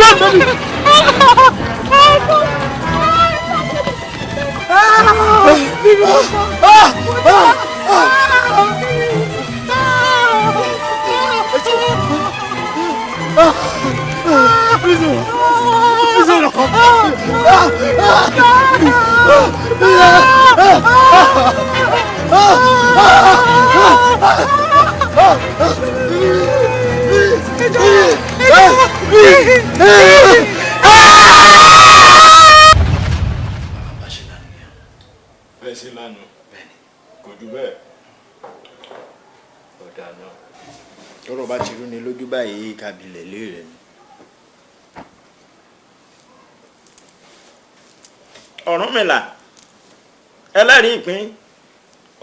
Run, baby. Ah! Ah! Ah! Bẹ́ẹ̀ sí lánàá, kò jù bẹ́ẹ̀. Ọ̀dà náà, tọ́rọ̀ bá ti rú ni lójú báyìí, kábílẹ̀ lé rẹ̀ ni. Ọ̀rúnmìlà, ẹlẹ́rìí ìpín,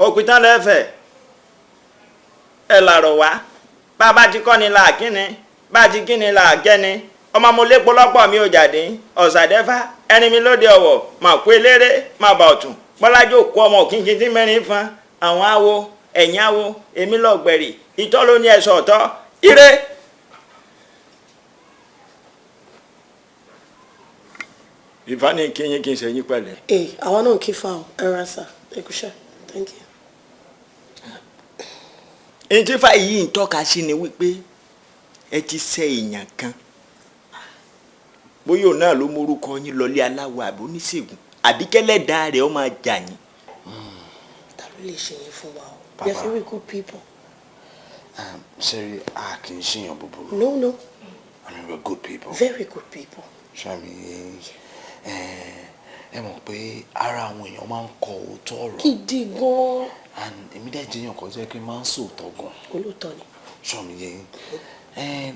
òpìtàn lẹ́fẹ̀ẹ́ ẹ̀ làrọ̀ wá. Bá a bá ti kọ́ ni là kíni, bá a ti kíni là kẹ́ni. Ọmọ mo lépo lọ́pọ̀ mi ò jáde ọ̀sàdẹ́fà ẹni mi lóde ọ̀wọ̀ mà kú eléré mà bà ọ̀tún bọ́lájú òkú ọmọ kínkín tí mẹ́rin fan àwọn awo ẹ̀yìn awo èmi lọ́gbẹ̀rì ìtọ́ ló ní ẹ̀sọ̀ ọ̀tọ́ ire. Ìfá ní kí yín kí n ṣe yín pẹ̀lẹ́. Ee, àwa náà kí fa o. Ẹ ra sà, ẹ kúṣẹ́, thank you. Èyí tí fà yìí ń tọ́ka sí ni wípé ẹ ti ṣe èèyàn kan, bóyá òun náà ló mórúkọ yín lọlé aláwo àbí oníṣègùn àbí kẹlẹ́dàá rẹ̀ ó máa jà yín. Ta ló lè ṣe yẹn fún wa o? We are very good people. Sherry, a kì í ṣèyàn búburú. No. I mean, we're good people. Very good people. Ṣàmì, ẹ mọ̀ pé ara àwọn èèyàn máa ń kọ òótọ́ ọ̀rọ̀. Gidi gan. And èmi dẹ̀ jẹ́ èèyàn kan tó yẹ kí n máa ń sòótọ́ gan. Olóòótọ́ ni. Ṣàmì yẹn,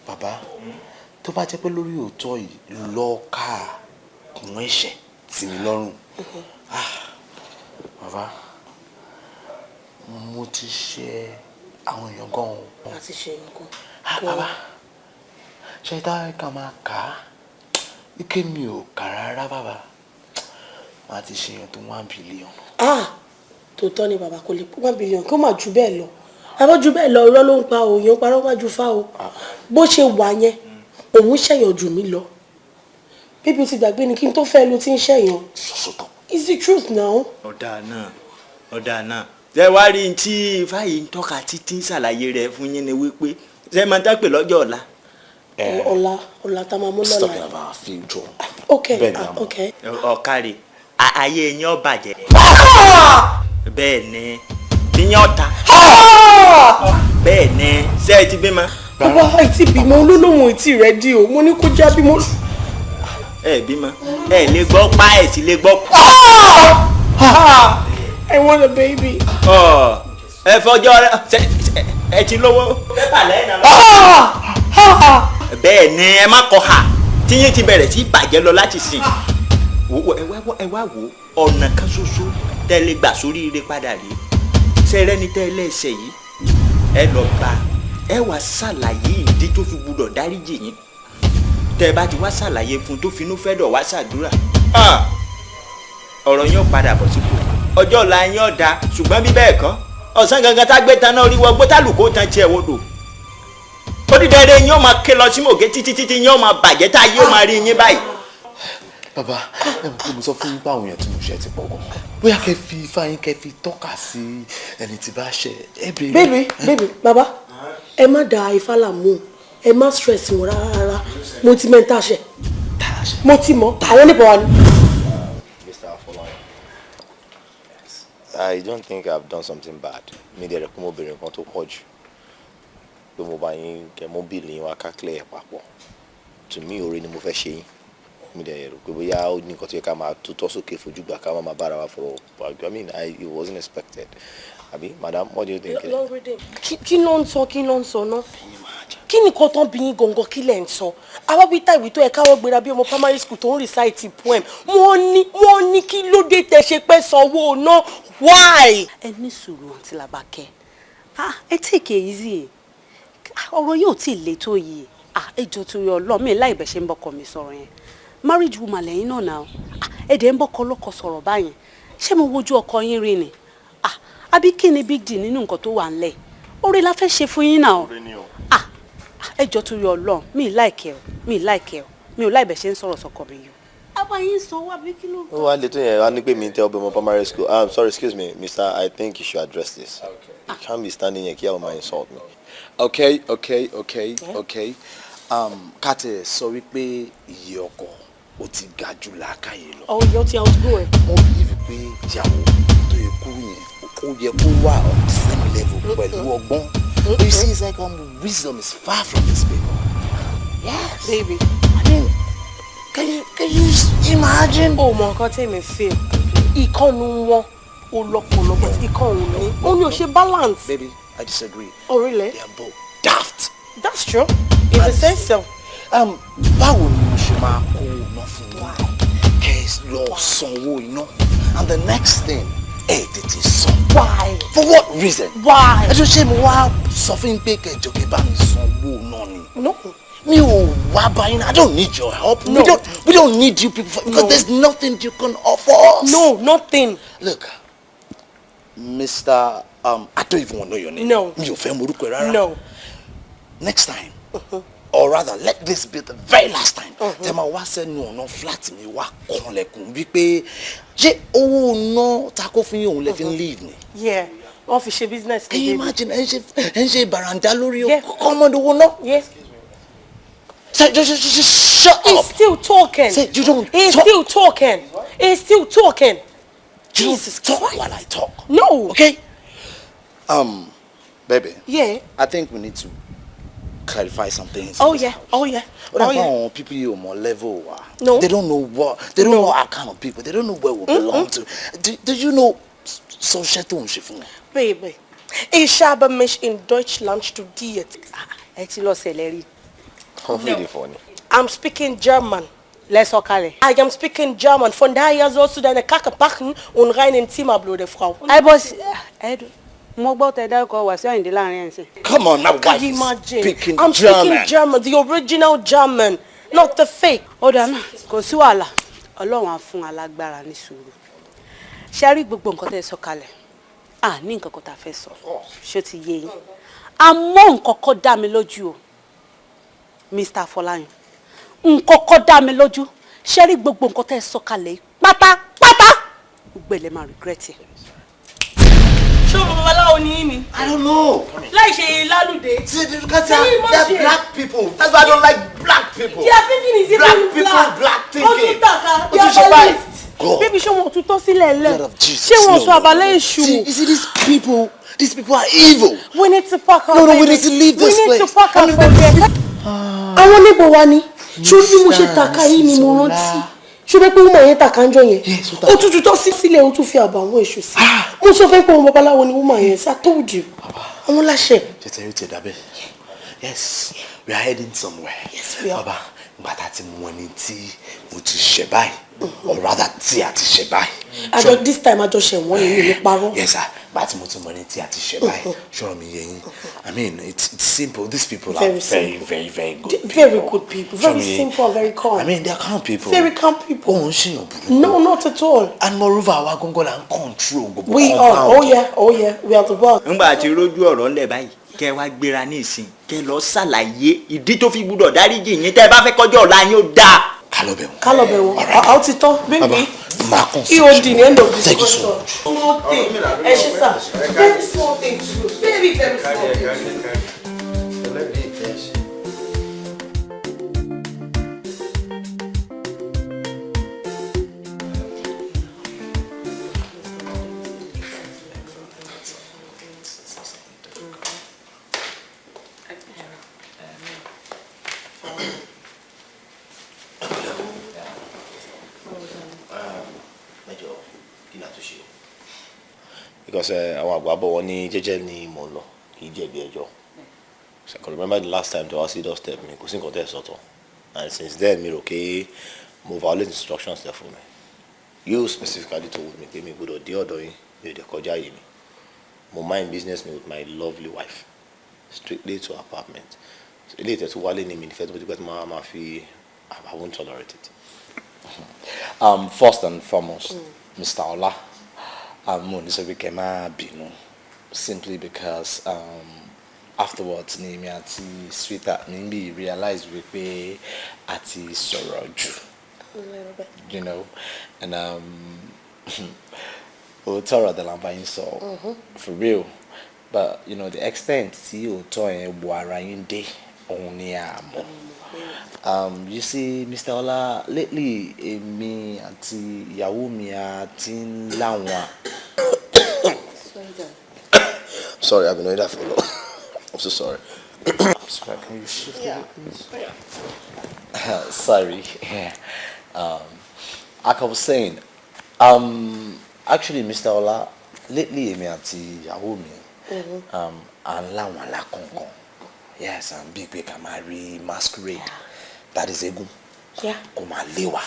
bàbá, tó bá jẹ́ pé lórí òótọ́ yìí lọ́ọ́ ká kún ẹ̀ṣẹ̀ tì mí lọ́rùn. Ah, bàbá, mo ti ṣe àwọn èèyàn gan o. Láti ṣe nǹkan. Ah, bàbá, ṣe tá ká máa kà á ike mi ò kà rárá, bàbá, màá ti ṣe èèyàn tó 1 billion. Ah, tòótọ́ ni bàbá, kò lè 1 billion kí ó máa ju bẹ́ẹ̀ lọ. Àbọ̀ ju bẹ́ẹ̀ lọ, irọ́ ló ń pa o, èèyàn parọ́ wájú fá o. Bó ṣe wà yẹn, òun ṣẹ̀yàn jù mí lọ. Bíbí o ti gbàgbé ni kí n tó fẹ́ ló ti ń ṣẹ̀yàn. It's the truth now. Ọ̀dà náà, ọ̀dà náà, ṣé wàá rí tí ifá yìí ń tọ́ka títí ń ṣàlàyé rẹ̀ fún yín ni wípé ṣé máa ń tẹ́ pè lọ́jọ́ ọ̀la. Ọ̀la, ọ̀la tá a máa mú lọ́la. Talking about future. Ok. Bẹ́ẹ̀ ni. Ah, àmọ́. Ok. Ọ̀kàrẹ̀, ayé yín ó bàjẹ́. Bẹ́ẹ̀ ni, yín ọ̀ta. Bẹ́ẹ̀ ni, ṣé ẹ ti bímọ? Bàbá, àìtí bímọ, olólùwọ̀n ìtì rẹ̀ di o. Mo ní kó já bímọ. Ẹ bímọ, ẹ lè gbọ́ pa, ẹ sì lè gbọ́ kú. I want a baby. Ọ, ẹ fọjọ́ ẹ ti lówó. Pépà lẹ́yìn náà. Bẹ́ẹ̀ ni, ẹ má kọ ha tí yín ti bẹ̀rẹ̀ sí bàjẹ́ lọ láti sìn. Ẹ wá wo ọ̀nà kan ṣoṣo tẹ́ lè gbà sórí ire padà rí. Sẹ́rẹ́ni tẹ́ lẹ́sẹ̀ yìí, ẹ lọ bá ẹ wá ṣàlàyé ìdí tó fi gbúdọ̀ dáríjì yín. Tẹ́ ẹ bá ti wá ṣàlàyé fún un tó finú fẹ́ dọ̀ wá ṣàdúrà, ọ̀rọ̀ yín ó padà bọ̀ sípò, ọjọ́ ọ̀la yín ó dáa. Ṣùgbọ́n bí bẹ́ẹ̀ kọ́, ọ̀sán gangan tá gbé taná orí wọgbó tálùkò tán tiẹ̀ wodò, ó dídẹ́rẹ́ yín ó máa ké lọ sí mògé títí títí yín ó máa bàjẹ́ tá yóò máa rí yín báyìí. Bàbá, ẹ mọ̀ pé mo sọ fún yín pé àwọn èèyàn tí mo ṣe ti pọ̀ gan. Bóyá kẹ́ fi ifá yín, kẹ́ fi tọ́ka sí ẹni tí bá ṣe ẹ béèrè. Baby, baby, bàbá, ẹ má da ifá làmú o. Ẹ má stress wọn rárá rárá. Mo ti mẹ́ta ṣe, mo ti mọ àwọn nípa wa ni. Mr. Afolayan, I don't think I've done something bad. Mi dẹ̀ rẹ̀ pé mo béèrè nǹkan tó pọ̀ jù. Pé mo bá yín kẹ́ mú bill yín wá ká clear ẹ̀ papọ̀. To me, oore ni mo fẹ́ ṣe yín. Mi dẹ̀ rò pé bóyá ó ní nǹkan tó yẹ ká máa tutọ́ sókè fojú gbà ká má máa bára wa fọ̀rọ̀. I mean, it wasn't expected. Àbí, madam, what do you think? Long reading. Kí ló ń sọ? Kí ló ń sọ náà? Kí ni nǹkan tán bí yín gangan? Kí lẹ̀ ń sọ? Àwa bí tá ìwé tó yẹ káwọ́ gbéra bí ọmọ primary school tó ń recite poem. Wọ́n ní kí ló dé tẹ ṣe pẹ́ sanwó náà? Why? Ẹ ní sùúrù, àǹtí Làbákẹ́. Ah, ẹ take it easy. Ọ̀rọ̀ yóò tí ì le tó yìí. Ah, ẹ jọ̀ọ́, torí Ọlọ́run mi láì bẹ̀ ṣe ń bọ́kọ mi sọ̀rọ̀ yẹn. Marriage woman lẹ́yìn náà náà. Ah, ẹ dẹ̀ ń bọ́kọ lọ́kọ sọ̀rọ̀ báyẹn. Ṣé mo wojú ọkọ yín rí ni? Ah, àbí kí ni big deal nínú nǹkan tó wà ńlẹ̀? Oore la fẹ́ ṣe fún yín náà. Ah. Ẹ jọ torí Ọlọ́run, mi ì like ẹ o, mi ì like ẹ o, mi ò like bẹ̀ ṣe ń sọ̀rọ̀ sọkọ mi yìí o. Àbá yín sọ wá bí kí ló. Ó wá lè tó yẹn wá ní pé mi ń tẹ ọbẹ̀ mọ́ primary school. Sorry, excuse me, mister, I think you should address this. Okay. You can't be standing here kí àwọn máa insult me. Okay. Ká tiẹ̀ sọ wípé iye ọkọ ó ti ga jù làákàyè lọ. Oh, yóò ti outgrow ẹ. Mo believe pé ìyàwó tó yẹ kúrú yẹn, ó yẹ kó wà on the same level pẹ̀lú ọgbọ́n. But you see, it's like wisdom is far from these people. Yes. Baby. I mean, can you imagine? O mọ nǹkan tí èmi feel. Ìkànnù wọn ó lọ́pọ̀lọpọ̀ tí ìkànnù ní. Ó ní o ṣe balance. Baby, I disagree. Oh, really? They are both daft. That's true. If you say so. Báwo ni mo ṣe máa kó iná fún yín? Kẹ́ ẹ lọ sanwó iná. And the next thing, ẹ tètè san. Why? For what reason? Why? Ẹ tún ṣe mo wá sọ fún yín pé kẹjọ kẹ bá mi sanwó iná ni. No. Mi ò wá báyìí. I don't need your help. No. We don't need you people because No. there's nothing you can offer us. No, nothing. Look, Mr. I don't even want to know your name. No. Mi ò fẹ́ mọ orúkọ ẹ rárá. No. Next time, or rather, let this be the very last time. Tẹ́ máa wá sẹ́nu ọ̀nà flat mi wá kanlẹ̀kùn wípé ṣé owó iná ta kó fún yín òun lẹ fi ń leave ni? Yeah. Wọ́n fi ṣe business. Can you imagine? Ẹ ń ṣe bàràǹdà lórí Yeah. common owó náà. Yeah. Say, just shut He's up. still talking. Say, you don't He's talk. still talking. He's still talking. You don't Jesus talk Christ. while I talk. No. Okay? Baby. Yeah. I think we need to clarify some things in Oh this yeah. house. Oh yeah. What Oh about yeah. people you more level wa? No. They don't know what they don't know our kind of people. They don't know where we belong to. Do you know social tó ń ṣe fún wọn? Baby, ich habe mich in Deutschland studiert. Ẹ ti lọ sẹ̀lẹ̀ rí. Wọ́n fìdí fọ́ ni. I'm speaking German. Lẹ́sọ̀kalẹ̀. I am speaking German. Von daher sollst du deine Kacke packen und rein in Zimmer, blöde Frau. Ẹ bọ́ sí ẹ dùn. Mo gbọ́ tẹ dárúkọ Wàsíù Àyìndé láàrin ẹ̀ sìn. Come on, my Can wife you is imagine? speaking I'm German. speaking German, the original German, not the fake. Ó dáná, kò sí wàhálà. Ọlọ́run á fún alágbára ní sùúrù. Ṣé rí gbogbo nǹkan tẹ́ ẹ sọ kalẹ̀? À ní nǹkan kan tá a fẹ́ sọ. Ṣó ti yé yín? Àmọ́ nǹkan kan dá mi lójú o, Mr. Afọláyan. Nǹkan kan dá mi lójú. Ṣé rí gbogbo nǹkan tẹ́ ẹ sọ kalẹ̀ yìí pátápátá? Gbogbo ẹ̀ lẹ máa regret ẹ̀. Ṣé o babaláwo ni yín ni? I don't know. Láì ṣe lálùdé. See, look at Can you that. They're imagine? black people. That's why I don't like black people. Their thinking is even Black people, black. black thinking. Ó tún tàka. Ó tún ṣe báyìí. God. Baby, ṣé wọn ò tún tọ́ sílẹ̀ lẹ̀? Blood of Jesus. Ṣé wọn No, sọ no, no. abalẹ̀ èṣù? See, you see these people, these people are evil. We need to pack out, No, no, we baby. need to leave this We need place. to pack I out mean, from here. Àwọn onígbò wa ni. Ṣé bí mo ṣe tàka yìí ni mo rántí? Ṣé o bẹ́ pé woman yẹn tàka ń jọ yẹn? Yes, ó tàka. Ó tún tutọ́ sí sílẹ̀, ó tún fi àbàwọ́n èṣù sí. Mo sọ fẹ́ pé àwọn babaláwo ni woman yẹn sí. I told you. Àwọn láṣẹ. Tètè yóò tẹ̀ dábẹ́. Yes, we are heading somewhere. Yes, we are. Bàbá, ìgbà tá a ti mú ẹni tí mo ti ṣẹ̀ báyìí, or rather tí a ti ṣẹ̀ báyìí. Àjọ this time àjọ ṣẹ̀wọ̀n ni mi ní parọ́. Yes, sir. Ìgbà tí mo ti mọ ẹni tí a ti ṣẹ̀ báyìí, ṣọ́rọ̀ mi yé yín. I mean, it's simple. These people Very are very, simple. very, very good people. Very good people. Very Ṣọ́rọ̀ mi yé yín. simple and very calm. I mean, they are calm people. Very calm people. Òun ṣèyàn burúkú. No, not at all. And moreover, àwa gangan là ń control gbogbo We are. compound. Oh yeah, oh yeah. We are the boss. Ńgbà tí rójú ọ̀rọ̀ ńlẹ̀ báyìí, kẹ́ wá gbéra ní ìsìn, kẹ́ lọ ṣàlàyé ìdí tó fi gbúdọ̀ dáríjì yín tẹ́ ẹ bá fẹ́ kọjọ́ ọ̀la yín ó dáa. Ká lọ bẹ̀ wọ́n. Ká lọ bẹ̀ wọ́n. A ó ti tán, Bàbá, baby. máa kàn sí. EOD ní end of Thank you discussion. so much. Small thing. Ẹ ṣe sà. Very small thing too. Very very small thing. Ẹlẹ́rìí ìpín ṣe. Mẹ́jọ kí la tún ṣe? Because àwọn àgbà bọ̀, wọ́n ní jẹ́jẹ́ ni mò ń lọ, kì í jẹ̀bi ẹjọ́. So I can remember the last time to wá sí doorstep mi, kò sí nǹkan tẹ́ ẹ̀ sọ̀tọ̀, and since then mi rò pé mo violate instructions tẹ́ fún mi. You specifically told me pé mi gbọ́dọ̀ dé ọ̀dọ̀ yín, mi ò dé kọjá yìí mi. Mo mind business mi with my lovely wife strictly to apartment. So ilé ìtẹ̀tù wálé ni mi nífẹ̀ẹ́ tó ti pẹ́ tó máa fi. I won't tolerate it. First and foremost, Mr. Ola, mo ní sọ pé kẹ́ má bínú simply because Afterwards ni èmi àti sweetheart mi ń bí realize wípé a ti sọ̀rọ̀ jù. A little bit. And òótọ́ ọ̀rọ̀ dẹ̀ là ń bá yín sọ, for real, but the extent tí òótọ́ yẹn wọ ara yín dé, òun ni a mọ̀. You see, Mr. Ola, lately èmi àti ìyàwó mi a ti ń láwọn Sorry, darling. Sorry, I've been doing that for long. I'm so sorry. Sorry, can you shift it, please? Sorry. Yeah. Like I was saying, actually, Mr. Ola, lately èmi àti ìyàwó mi, à ń láwọn àlá kọ̀ọ̀kan. Yes, and bí pé ká máa rí masquerade, that is eégún, kó máa lé wa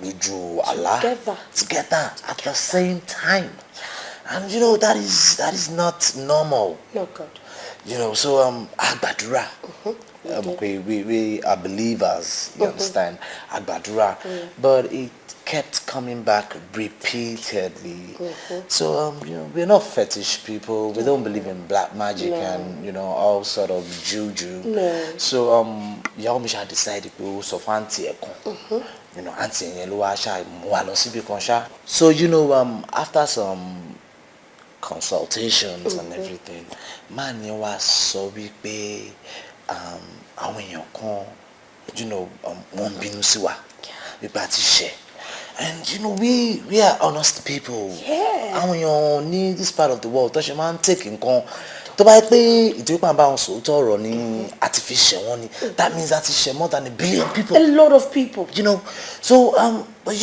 lójú àlá. Together. Together at the same time. And that is not normal. No good. So a gbàdúrà. Okay, we are believers, you understand? A gbàdúrà. But it kept coming back repeatedly. So we're not fetish people. We don't believe in black magic No. and all sort of juju. No. So ìyàwó mi ṣáà decide pé ó sọ fún àǹtí ẹ̀ kan. Àǹtí yẹn ló wá ṣáà mú wa lọ síbi kan ṣá. So after some consultations and everything, man yẹn wá sọ wípé àwọn èèyàn kan wọ́n ń bínú sí wa wípé a ti ṣẹ̀, and we are honest people. Àwọn èèyàn ní this part of the world tó ṣe máa ń take nǹkan tó bá yẹ pé ìdíwọ́ pàǹbá àwọn sòótọ́ ọ̀rọ̀ ní àti fi ṣẹ̀ wọ́n ni, that means a ti ṣẹ̀ more than a billion people. A lot of people. So but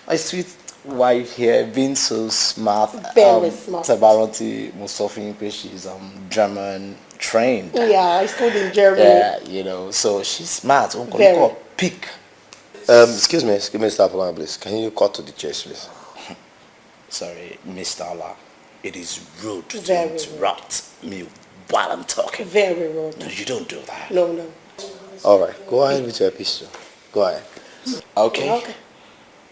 my sweet wife here being so smart, Very smart. Tẹ́ bá rántí, mo sọ fún yín pé she's German trained. Yeah, I studied in Germany. Yeah, so she's smart. Òun kò ní Very. kọ́ pick. Excuse me, Mr. Afolayan, please. Can you cut to the chase, please? Sorry, Mr. Ola, it is rude to Very rude. interrupt me while I'm talking. Very rude. No, you don't do that. No. All right, go ahead with your epistle. Go ahead. Okay. Okay.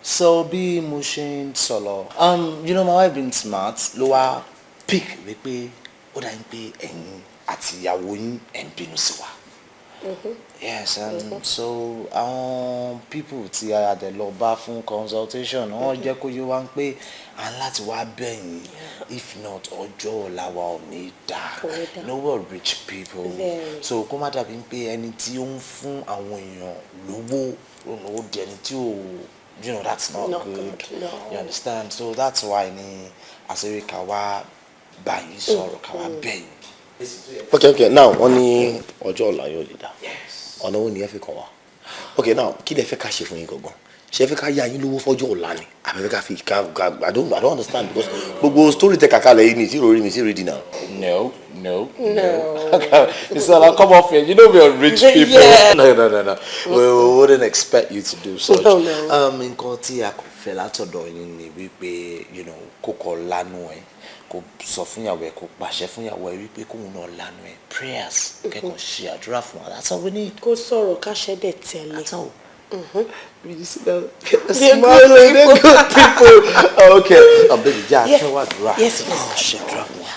So bí mo ṣe ń sọ̀rọ̀, my wife being smart ló wá pick wípé ó dà ní pé ẹ̀yin àti ìyàwó yín ẹ̀ ń bínú sí wa. Yes, and so àwọn people tí a dẹ̀ lọ bá fún consultation, wọ́n jẹ́ kó yé wa pé à ń láti wá bẹ̀ yín, if not, ọjọ́ ọ̀la wa ò ní dáa. Kò ní dáa. No, we're rich people. Very. So kó má dàbí pé ẹni tí ó ń fún àwọn èèyàn lówó ó di ẹni tí ò, that's not, Not good. good, no. You understand? So that's why ni àṣírí ká wá bá yín sọ̀rọ̀, ká wá bẹ̀ yín. Okay, now, wọ́n ní ọjọ́ ọ̀la yóò lè dá. Ọ̀nà wo ni ẹ fi kàn wá? Okay, now, kí lẹ fẹ́ ká ṣe fún yín gangan? Ṣé ẹ fẹ́ ká yá yín lówó fọ́jọ́ ọ̀la ni? Àbí ẹ fẹ́ ká fi ká I don't understand, because gbogbo story tẹ kàkà lẹ̀ yìí mi tí ì rí mi tí ì rí di now. No, no, No. Okay, Mr. Ola, come off here. You know we are rich people. Yeah. No. We wouldn't expect you to do such. No. Nǹkan tí a kò fẹ́ látọ̀dọ̀ yín ni wípé, kó kọ lánú ẹ, kó sọ fún ìyàwó ẹ, kó pàṣẹ fún ìyàwó ẹ wípé kóun náà lánú ẹ. Prayers, kẹ́kọ̀ọ́ ṣe àdúrà fún wa. That's all we need. Kó sọ̀rọ̀ káṣẹ́ dẹ̀ tẹ̀lé. That's all. You see that? They're good Smiling, they're good people. Okay. Baby, yeah, Yeah. tẹ́wọ́ àdúrà. Yes, please. Oh, ṣe àdúrà fún wa.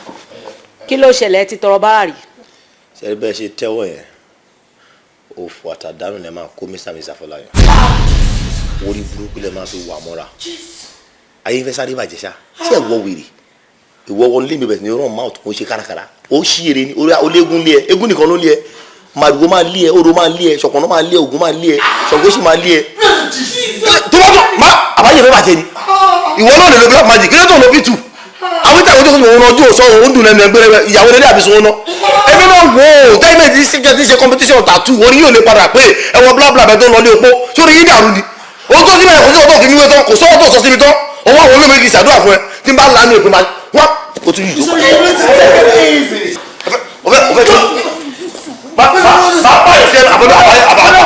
Kí ló ṣẹlẹ̀? Ẹ ti tọrọ báárà rí? Ṣé ẹ bẹ́ẹ̀ ṣe tẹ́wọ̀ yẹn? Òfò àtàdánù lẹ máa kó Mr. and Mrs. Afọláyan. Orí burúkú lẹ máa fi wà mọ́ra. Ayé ń fẹ́ sáré bàjẹ́ ṣá. Ṣé ẹ wọ wèrè? Ìwọ wọnú lé mi bẹ̀rẹ̀ sí ní run mouth, kò ń ṣe kárakára. Ó ṣí ere ni, orí olégún lé ẹ, eégún nìkan ló lé ẹ. Màdùgbò máa lé ẹ, orò máa lé ẹ, ṣọ̀pọ̀nà máa lé ẹ, ògún máa lé ẹ, Ṣàngó sì máa lé ẹ. Tó bá tó má àbáyé fẹ́ bàjẹ́ ni. Ìwọ náà lè lo black magic, kí ló tó lo P2? Àwọn tí àwọn tó kọ́ òun ọjọ́ òsọ òun dùn lẹ́nu ẹgbẹ́ rẹ, ìyàwó lẹ́lẹ́ àbí sunwọ́n náà. Èmi náà wò ó, tẹ́lẹ̀ tí ṣe ti ṣe competition tattoo, orí yóò lè padà pé ẹ̀wọ̀n bla bla bẹ́ẹ̀ tó ń lọ ní opó, sórí yín dàrú ni. Ó tó síbẹ̀, kò sí ọ̀tọ̀ fi mí wé tán, kò sọ́wọ́ tó sọ sí mi tán. Owó àwọn olómi kì í ṣàdúrà fún ẹ, tí n bá lánàá èpè máa wá, ó tún yìí tó. Ó fẹ́ tó. Bá bá bá ìṣe àbọ̀dọ̀ àbọ̀dọ̀ ni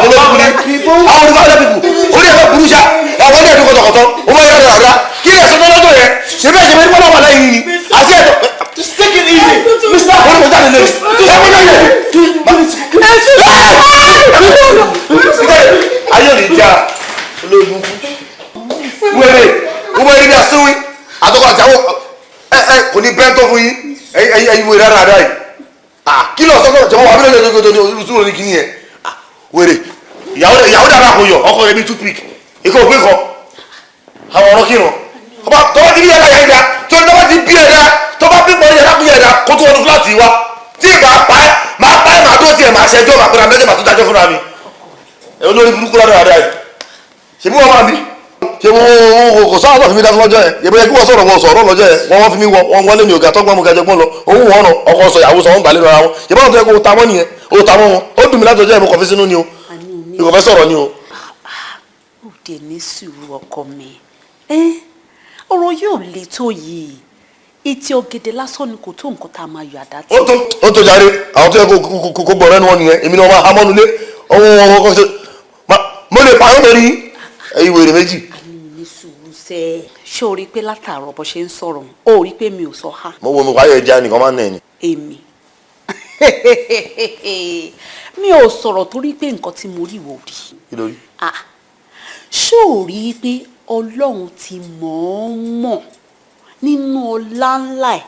àwọn olùkọ́ àbọ̀dọ̀ pípù orí ẹ̀fọ́ burú ṣá, àwọn ọdẹ ẹ̀dùn kọ̀tọ̀kọ̀tọ̀ ó máa yára rà kí lè sọ lọ́dọ̀ yẹn ṣe bẹ́ẹ̀ ṣe bẹ́ẹ̀ ní wọ́n wà lẹ́yìn ni àti ẹ̀dọ̀. Just take it easy, Mr. Orí kò jáde lẹ́nu ẹ̀ kò jáde. Ayé ò ní já olóògùn wẹ́rẹ́ wọ́n bá yẹn bí asínwín àtọkọ àti àwọn ẹ ẹ kò ní bẹ́ńtọ́ fún yín, ẹ̀yin ẹ̀yin wèrè rárá yìí. Ah, kí ló sọ́kọ̀ jọ̀wọ́ wà mí lọ́jọ́ tó ní oṣù ní kíní yẹn. Ah, wèrè ìyàwó ìyàwó dàbà kò yọ ọkọ rẹ bí toothpick ikọ̀ òpin kan àwọn ọ̀rọ̀ kírun ọba tọ́wọ́ ti bí ẹ̀dá yẹn dá tó tọ́wọ́ ti bí ẹ̀dá tó bá pípọ̀ ní ẹ̀dá kú ẹ̀dá kó tó wọnú fúláàtì wa tí ìbá pa ẹ́ máa pa ẹ́ máa tó tiẹ̀ máa ṣẹjọ́ máa pẹ́ra mẹ́jọ máa tó dájọ́ fúnra mi ẹ̀ olórí burúkú lọ́dọ̀ àdá yìí ṣèbí wọ́n máa bí ṣe wọ́n kò sáà náà fi mí dá lọ́jọ́ yẹn yẹ̀bẹ̀ yẹ kí wọ́n sọ̀rọ̀ wọn sọ̀rọ̀ lọ́jọ́ yẹn wọ́n wọ́n fi mí wọ wọ́n wọlé mi ò ga tọ́gbọ́n mo ga jọgbọ́n lọ owó wọn ràn ọkọ sọ ìyàwó sọ wọn gbà lẹ́nu ara wọn yẹ̀bẹ̀ wọn tó yẹ kó ta mọ́ nìyẹn ó ta mọ́ wọn ó dùn mí látọjọ́ yẹn mo kàn fi sínú ni o ìkò fẹ́ sọ̀rọ̀ ni o. Ó dé ní sùúrù ọkọ mi. Ọ̀rọ̀ yóò le tó yìí, etí ọ̀gẹ̀dẹ̀ lásán ni kò tó nǹkan tá a máa yọ àdá tí. Ó tó ó tó jàre, àwọn tó yẹ kó gbọ́ rẹ́nu wọn nìyẹn, èmi ni wọ́n máa hámọ́nu lé ọwọ́ wọn kọ́ ṣe mo lè pa yóò rí ẹ̀yin wèrè méjì. Àní ní sùúrù sẹ́, ṣé o rí i pé látàárọ̀ bó ṣe ń sọ̀rọ̀, o rí i pé mi ò sọ ha? Mo wo mi wáyé ẹja nìkan máa ń nà ẹ ni. Èmi mi ò sọ̀rọ̀ torí pé nǹkan tí mo rí wò rí. Kí ló rí? Ah, ṣé o rí i pé Ọlọ́run ti mọ̀ọ́mọ̀ nínú ọlá ńlá ẹ̀,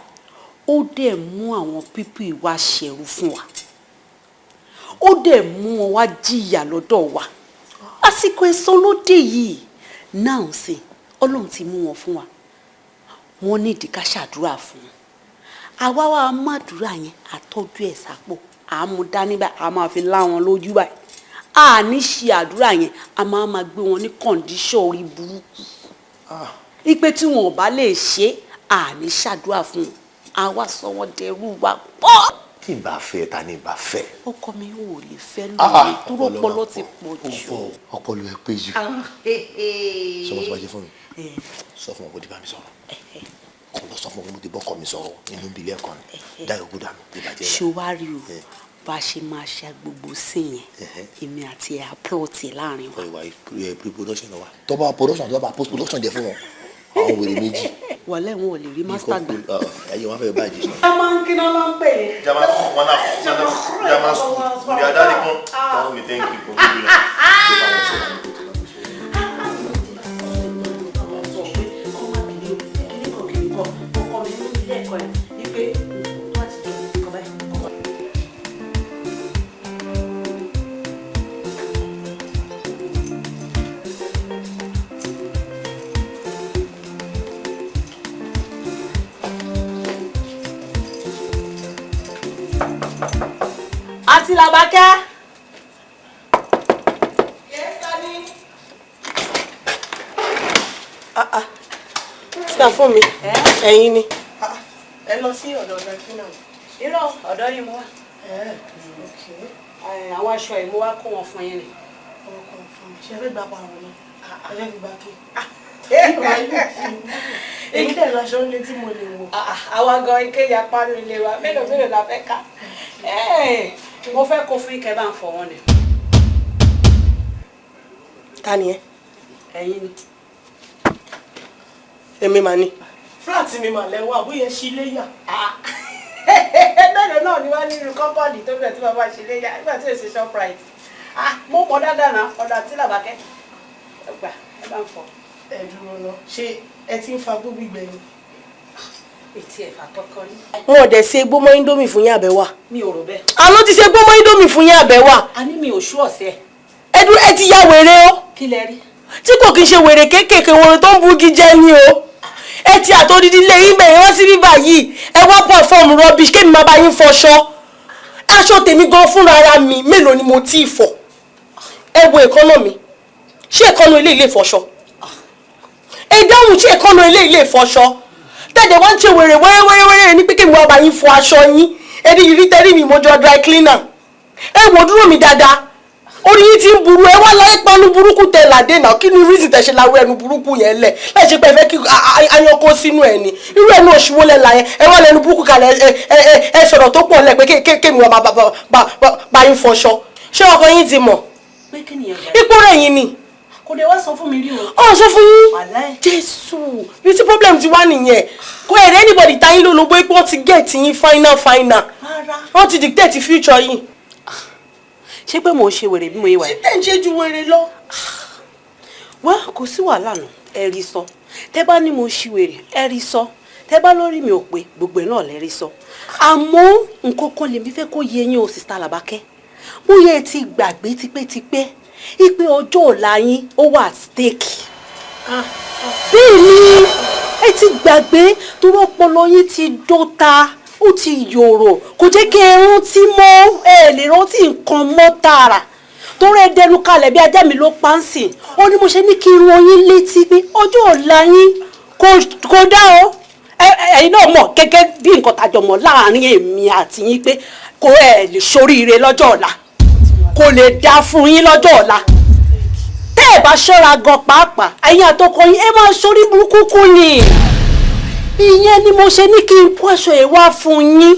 ó dẹ̀ mú àwọn pípì wá ṣẹ̀rú fún wa, ó dẹ̀ mú wọn wá jìyà lọ́dọ̀ wa? Àsìkò ẹ̀san ló dé yìí náà ń sìn. Ọlọ́run ti mú wọn fún wa, wọ́n nídìí ká ṣàdúrà fún wọn. Àwa wa màdúrà yẹn, àtọ́jú ẹ̀ sápò, à ń mú dání báyìí, a máa fi lá wọn lójú báyìí. A ní ṣe àdúrà yẹn, a máa máa gbé wọn ní condition orí burúkú ipe tí wọn ò bá lè ṣe, a ní ṣàdúrà fún wọn, a wá sọ wọn dẹrú wa pọ̀. Tí n bá fẹ́, ta ni n bá fẹ́? Ọkọ mi, ò lè fẹ́ lóore tó rọpọlọ ti pọ̀ jù. Ọpọlọ ẹ pé jù. Sọ wọn tó bá jẹ fún mi, sọ fún wọn kó di bá mi sọ̀rọ̀, kó lọ sọ fún wọn kó mo ti bọ́kọ mi sọ̀rọ̀ nínú ìbílẹ̀ kan ni dáyọ̀ kó dànù ìbàjẹ́ Ṣé wàá rí o, bá a ṣe máa ṣe gbogbo sí yẹn, èmi àti ẹ̀ àplọ̀tì láàrin wa. Ìwà pre-production wa, tọ́ba production, tọ́ba post production jẹ fún wọn, àwọn wèrè méjì. Wàlẹ́ wọn ò lè rí master gbà. Ayé wọn fẹ́ bàjẹ́. A máa ń kíná ló ń pè é. Jama wana jama school ní adarí kan. Tell me thank you for giving us. Àǹtí Làbákẹ́. Yes, Tani. Ah ah. Sá fún mi. Ẹ̀yin ni. Ẹ lọ sí ọ̀dọ̀ ọ̀dọ̀ ìpínlẹ̀. Irọ́, ọ̀dọ́ yìí mo wá. Àwọn aṣọ yìí, mo wá kó wọn fún yín ni. Ọkọ̀ fún mi. Ṣé ẹ fẹ́ gba pààrọ̀ ni? Ẹ fẹ́ fi gba kí? Èmi dẹ̀ lọ aṣọ nílé tí mo lè wọ̀. Àwa gan ike yapa ní ilé wa, mélòó mélòó la fẹ́ ká. Mo fẹ́ kó fún ike, bá ń fọ wọn ni. Ta ni ẹ? Ẹ̀yin ni. Èmi mà ní. Flat mi mà lẹ́wọ́ àbúyẹ sí léyà. Mélòó náà ni wá nínú compound tó bẹ̀rẹ̀ tí bàbá ṣe léyà nígbà tí èsì Shoprite? Mo mọ̀ dáadáa náà, ọ̀dọ̀ àti Làbákẹ́. Ẹ gbà, ẹ bá ń fọ. Ẹ dúró lọ, ṣé ẹ ti ń fa gbó gbígbẹ ni? Etí ẹ̀fà kọ́kọ́ rí. Wọn ò dẹ̀ ṣe gbó mọ́ Indomie fún yín àbẹ̀wà. Mi ò rò bẹ́ẹ̀. Àló ti ṣe gbó mọ́ Indomie fún yín àbẹ̀wà. A ní mi ò ṣú ọ̀sẹ̀. Ẹ dúró, ẹ ti ya wèrè o. Kí lẹ rí? Tí kò kí n ṣe wèrè kéékèèké, wèrè tó ń bugi jẹ ni o. Ẹ ti àtòdìdí lé yín bẹ̀rẹ̀ wá sí bíbá yìí, ẹ wá perform rubbish, kémi máa bá yín fọṣọ. Aṣọ tèmi gan fúnra ara mi, mélòó ni mo tí ì fọ? Ẹ wo èékánná mi, ṣé èékánná ilé ilé ìfọṣọ? Ẹ dáhùn, ṣé èékánná ilé ilé ìfọṣọ? Tẹ̀dẹ̀ wá ń ṣe wèrè wẹ́rẹ́wẹ́rẹ́ ní pé kémi wá bá yín fọ aṣọ yín. Ẹni yìí rí tẹ́rí mi mọ́jọ́ dry cleaner. Ẹ wò dúró mi dáadáa, orí yín ti ń burú. Ẹ wá láyé panu burúkú tẹ làdé náà. Kí ni reason tẹ ṣe lawọ ẹnu burúkú yẹn lẹ láì ṣe pé ẹ fẹ́ kí ayan kó sínú ẹ ní? Irú ẹnu òṣìwò lẹ là yẹn? Ẹ wá lẹnu burúkú kalẹ̀, ẹ sọ̀rọ̀ tó pọ̀ lẹ pé kémi wá bá yín fọṣọ. Ṣé ọkọ yín ti mọ̀? Pé kí nìyẹn gbà? Ipò rẹ̀ yín ni. Kò dé wá sọ fún mi rí o. Ọ̀ sọ fún yín? Wàláì. Jésù, bí tí problem ti wá nìyẹn. Kò ẹ̀rẹ́ anybody ta yín lólobó pé wọ́n ti get yín final final. Rárá. Wọ́n ti dictate future yín. Ṣé pé mò ń ṣe wèrè bí mo yé wa yìí? Ẹ̀ ń ṣe ju wèrè lọ. Wá, kò sí wàhálà nù, ẹ rí sọ. Tẹ bá ní mo ṣí wèrè, ẹ rí sọ. Tẹ́ bá lórí mi ò pé, gbogbo ẹ̀ náà lẹ́rí sọ. Àmọ́ nǹkan kan lèmi fẹ́ kó yé yín o, Sister Làbákẹ́. Bóyá ẹ ti gbàgbé tipẹ́tipẹ́ ipe ọjọ́ ọ̀la yín ó wà at stake. Bẹ́ẹ̀ ni, ẹ ti gbàgbé torí ọpọlọ yín ti dọ́ta, ó ti yòrò, kò jẹ́ kí ẹ rántí mọ́. Ẹ lè rántí nǹkan mọ́ tààrà torí ẹ dẹnu kalẹ̀ bí ajá mi ló pa ń sìn. Ó ní mo ṣe ní kí n rán yín létí pé ọjọ́ ọ̀la yín kò dá o. Ẹ̀yin náà mọ̀ gẹ́gẹ́ bí nǹkan tàjọ mọ̀ láàrin èmi àti yín pé kò ẹ lè ṣoríire lọ́jọ́ ọ̀la, kò lè dá fún yín lọ́jọ́ ọ̀la. Tẹ́ ẹ bá ṣọ́ra gan pàápàá, ẹ̀yin àtọkọ yín ẹ máa ṣorí burúkú kú ni. Ìyẹn ni mo ṣe ní kí n kó aṣọ ẹ̀ wá fún yín,